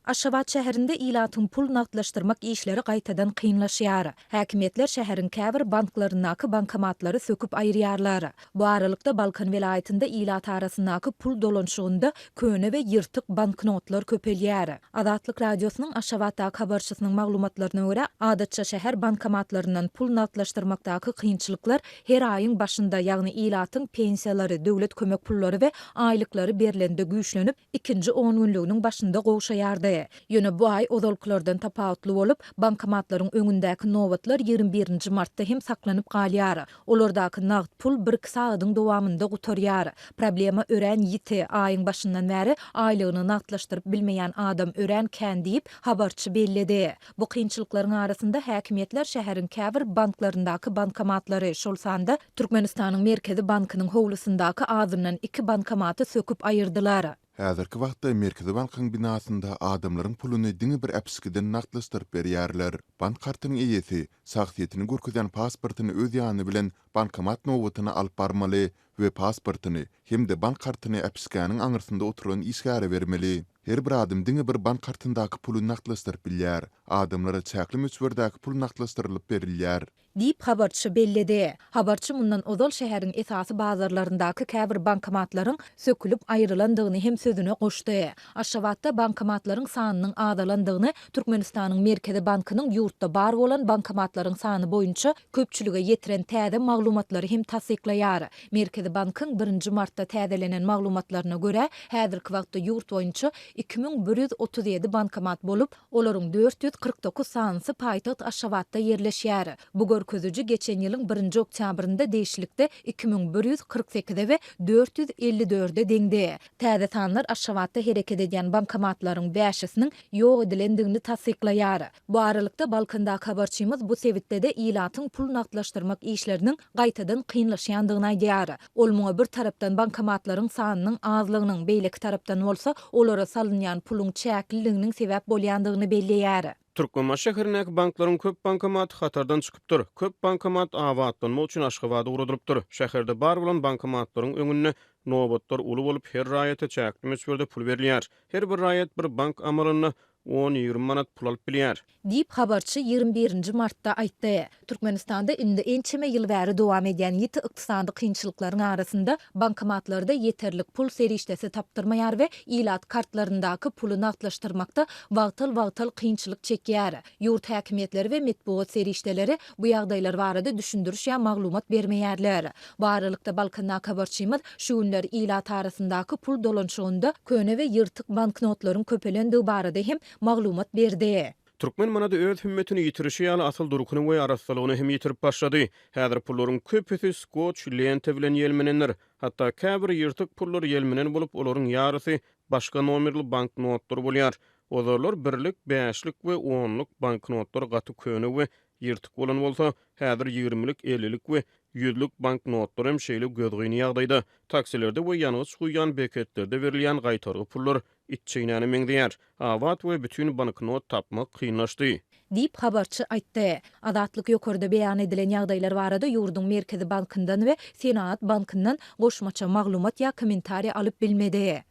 Aşgabat şäherinde ilatyň pul nagtlaşdyrmak işleri gaýtadan kynlaşýar. Häkimiýetler şäheriň käbir banklaryndaky bankomatlary söküp aýyrýarlar. Bu aralykda, Balkan welaýatynda ilat arasyndaky pul dolanyşygynda köne we ýyrtyk banknotlar köpelýär. Azatlyk Radiosynyň Aşgabatdaky habarçysynyň maglumatlaryna görä, adatça şäher bankomatlaryndan pul nagtlaşdyrmakdaky kynçylyklar her aýyň başynda, ýagny ilatyň pensiýalary, döwlet kömek pullary we aýlyklary berlende güýçlenip, ikinji ongünlüginiň başynda gowşaýardy. Ýöne bu aý ozalkylardan tapawutly bolup, bankomatlaryň öňündäki nobatlar 21 nji martda hem saklanyp galýar. Olardaky nagt pul birki sagadyň dowamynda gutarýar. Problema örän ýiti, aýyň başyndan bäri aýlygyny nagtlaşdyryp bilmeýän adam örän kän diýip, habarçy belledi. Bu kynçylyklaryň arasynda häkimiýetler şäheriň käbir banklaryndaky bankomatlary, şol sanda Türkmenistanyň Merkezi bankynyň howlusyndaky azyndan iki bankomaty söküp aýyrdylar. Häzirki wagtda Merkezi bankyň binasynda adamlaryň puluny diňe bir äpişgeden nagtlaşdyryp berýärler. Bank kartynyň eýesi şahsyýetini görkezýän pasportyny öz ýany bilen bankomat nobatyna alyp barmaly we pasportyny hem-de bank kartyny äpişgäniň aňyrsynda oturan işgäre bermeli. Her bir adam diňe bir bank kartyndaky puly nagtlaşdyryp bilýär. Adamlara çäkli möçberdäki pul nagtlaşdyrylyp berilýär. Diýip, habarçy belledi. Habarçy mundan ozal şäheriň esasy bazarlaryndaky käbir bankomatlaryň sökülip aýrylandygyny hem sözüne goşdy. Aşgabatda bankomatlaryň sanynyň azalandygyny Türkmenistanyň Merkezi bankynyň ýurtda bar bolan bankomatlaryň sany boýunça köpçülige ýetiren täze maglumatlary hem tassyklaýar. Merkezi bankyň birinji martda täzelenen maglumatlaryna görä, häzirki wagtda ýurt boýunça 2137 bankomat bolup, Olaryň 449 sanysy paýtagt Aşgabatda ýerleşýär. Bu görkeziji geçen ýylyň birinji oktýabrynda degişlilikde 2148-e we 454-e deňdi. Täze sanlar Aşgabatda hereket edýän bankomatlaryň bäşisiniň ýok edilendigini tassyklaýar. Bu aralykda, Balkandaky habarçymyz bu sebitde-de ilatyň pul nagtlaşdyrmak işleriniň gaýtadan kynlaşýandygyny aýdýar. Ol muňa bir tarapdan bankomatlaryň sanynyň azlygynyň, beýleki tarapdan bolsa, olara salynýan puluň çäkliliginiň sebäp bolýandygyny belleýär. Türkmenbaşy şäherindäki banklaryň köp bankomaty hatardan çykypdyr. Köp bankomat abatlanmak üçin Aşgabada ugradylypdyr. Şäherde bar bolan bankomatlaryň öňünde nobatlar uly bolup, her raýata çäkli möçberde pul berilýär. Her bir raýat bir bank amalynda on-ýigrimi manat pul alyp bilýär. Diýip, habarçy 21 nji martda aýtdy. Türkmenistanda indi ençeme ýyl bäri dowam edýän ýiti ykdysady kynçylyklaryň arasynda bankomatlarda ýeterlik pul serişdesi tapdyrmaýar we ilat kartlaryndaky puly nagtlaşdyrmakda wagtal-wagtal kynçylyk çekýär. Ýurt häkimiýetleri we metbugat serişdeleri bu ýagdaýlar barada düşündiriş ýa maglumat bermeýärler. Bu aralykda, Balkandaky habarçymyz şu günler ilat arasyndaky pul dolanyşygynda köne we ýyrtyk banknotlaryň köpelendigi barada hem maglumat berdi. Türkmen manady öz hümmetini ýitirişi ýaly asyl durkuny we arassalygyny hem ýitirip başlady. Häzir pullaryň köpüsi skotç lenta bilen ýelmenendir. Hatda käbir ýyrtyk pullar ýelmenen bolup, olaryň ýarysy başga nomerli banknotlar bolýar. Ozallar birlik, bäşlik we onluk banknotlar gaty köne we ýyrtyk bolan bolsa, häzir ýigrimilik, ellilik we ýüzlük banknotlar hem şeýle gözgyny ýagdaýda. Taksilerde we ýangyç guýýan beketlerde berilýän gaýtargy pullar it çeýnäne meňzeýär. Abat we bütin banknot tapmak kynlaşdy. Diýip, habarçy aýtdy. Azatlyk ýokarda beýan edilen ýagdaýlar barada ýurduň Merkezi bankyndan we Senagat bankyndan goşmaça maglumat ýa kommentariý alyp bilmedi.